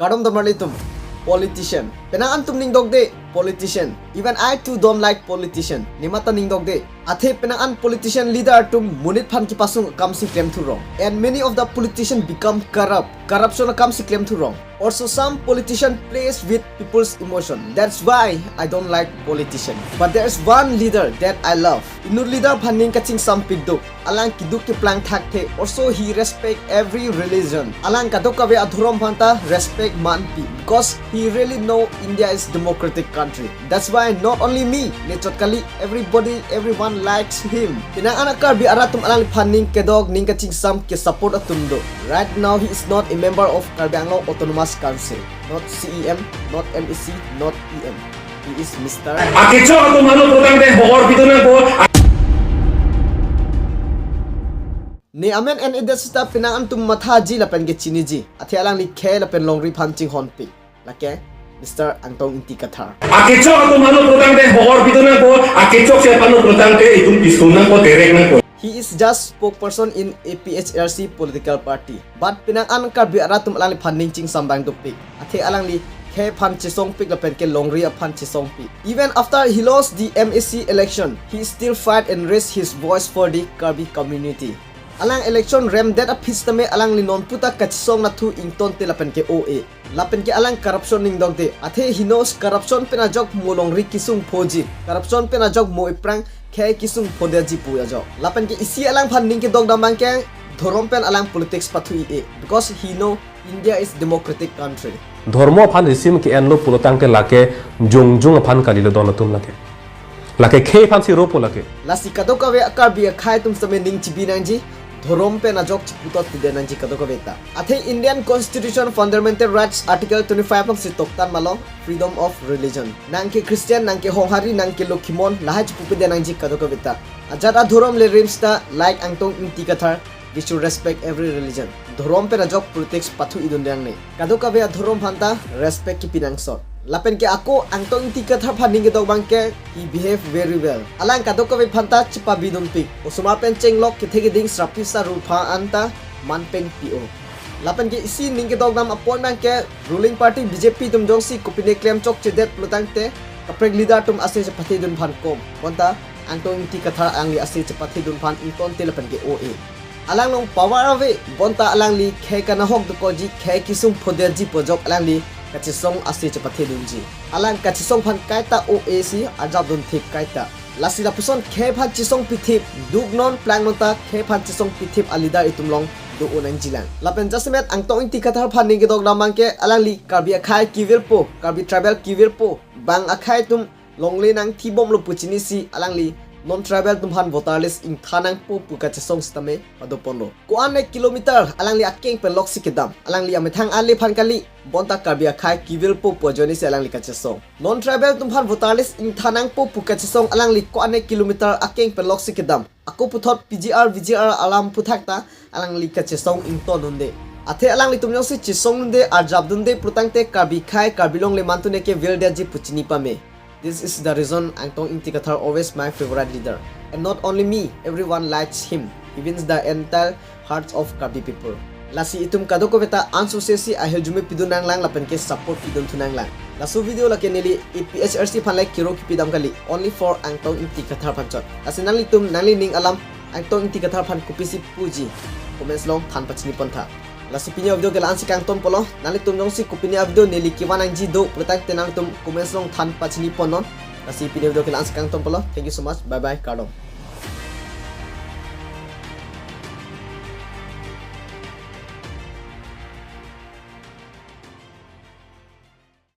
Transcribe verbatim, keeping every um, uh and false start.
Kardom damrali atum. Politician. Penang an atum ning dokde politician. Even I too don't like politician. Ne mata ning dokde. Athe penang an politician leader atum monit aphan kepasung akam si klemthu rong. And many of the politician become corrupt. Corruption akam si klemthu rong. Also some politician plays with people's emotion. That's why I don't like politician. But there's one leader that I love. Inut leader aphan ning kachingsam piduk. Alang keduk keplang thakthe. Also he respect every religion. Alang kadokave adhorom aphanta respect manpi. Because he really know India is democratic country. That's why not only me, ne chot kali, everybody, everyone likes him. Penang an a Karbi arat atum alangliphan ning kedok, ning kachingsam ke support atum do. Right now he is not a member of Karbi Anglong Autonomous Council. Not C E M, not M A C, not E M. He is Mister Akechok atum anu putangte hor pitu nangpo. Ne amen en edet sita penang an atum mathaji lapen ke chiniji. Athe alangli khei lapen longri aphan chinghonpik. Lake Mister Angtong Ingti Kathar. Akechok atum anu putangte hor pitu nangpo, akechok si anu putangte itum pisun nangpo, terek nangpo. He is just spokesperson in A P H L C political party. But penang an Karbi arat atum alangliphan ning chingsam abang dopik. Athe alangli khei aphan chesongpik lapen ke longri aphan chesongpik. Even after he lost the M A C election, he still fight and raise his voice for the Karbi community. Alang election remdet aphi sitame alangli non puta kachesong nathu ingtonte lapen ke O A. Lapen ke alang corruption ning dokde. Athe he knows corruption pen ajok mo longri kesung phoji. Corruption pen ajok mo aphrang khei kesung phodetji pu ajok. Lapen ke isi alangphan ning kedok dam abang ke dhorom pen alang politics pathu-i-e. Because he know India is democratic country. Dhormo aphan risim ke-enlo pulotangte lake jongjung aphan kalilo don atum lake. Lake khei aphan si ropo lake. Lasi kadokave a Karbi akhei atum sitame ning chibi nangji, dhorom pen ajok chiputot pide nangji kadokave ta. Athe Indian Constitution Fundamental Rights Article twenty-five along si toktan malo, freedom of religion. Nang ke Christian, nang ke Honghari, nang ke Lokhimon, lahai chipu pide nangji kadokave ta. Ajat adhorom le rim sita, like Angtong Ingti Kathar, we should respect every religion. Dhorom pen ajok politics pathu-i dunde nangne. Kadokave adhorom aphanta respect kipi nangsot. Lapen ke ako Angtong Ingti Kathar aphan ning kedok abang ke, he behave very well. Alang kadokave aphanta chipabi dunpik. Osomar pen chenglok kethe keding srapi saru aphan anta man pen pi-o. Lapen ke isi ning kedok dam apot abang ke ruling party B J P atum jongsi kopine klem chokchedet pulotangte kaprek leader atum ase chepathe dun aphan kom. Bonta Angtong Ingti Kathar alangli ase chepathe dun aphan ingtonte lapen ke O A. Alang along power ave, bonta alangli khei kanahok dokoji, khei kesung phodetji pu ajok alangli kachesong ase chepathe dunji. Alang kachesong aphan kaita O A si arjap dunthip kaita. Lasi lapuson khei aphan chesong pithip, duk non plang non ta khei aphan chesong pithip a leader itum along do-o nangjilang. Lapen jasemet Angtong Ingti Kathar aphan ning kedok dam abang ke alangli Karbi akhei kevirpo, Karbi tribal kevirpo, bang akhei atum longle nangthibomlo pu chinisi alangli non tribal atum aphan voter list ingthan nangpo pu kachesong sitame padoponlo. Ko-an ne kilometer alangli akeng pen loksi kedam. Alangli amethang ale aphan kali, bonta Karbi akhei kevirpo pu ajoinesi alangli kachesong. Non tribal atum aphan voter list ingthan nangpo pu kachesong alangli ko-an ne kilometer akeng pen loksi kedam. Ako puthot P G R, V G R alam puthak ta alangli kachesong ington dunde. Athe alanglitum jongsi chesong dunde, arjap dunde pulotangte Karbi akhei, Karbi along le mantu ne kevirdetji pu chini pame. This is the reason Angtong Ingti Kathar always my favorite leader. And not only me, everyone likes him. He wins the entire hearts of Karbi people. Lasi itum kadokave ta ansose si ahirjume pidun nanglang lapen ke support pidunthu nanglang. Laso video lake neli A P H L C aphan le kiro kipi dam kali, only for Angtong Ingti Kathar aphan chot. Lasi nanglitum nangli ning alam Angtong Ingti Kathar aphan kopisi puji, comments along than pachini pontha. Lasi pini a video ke la-an si kangtonpolo. Nanglitum jongsi kopine a video neli kevan nangji do pulotangte nanglitum comments along than pachini ponnon. Lasi pini a video ke la-an si kangtonpolo. Thank you so much. Bye bye. Kardom.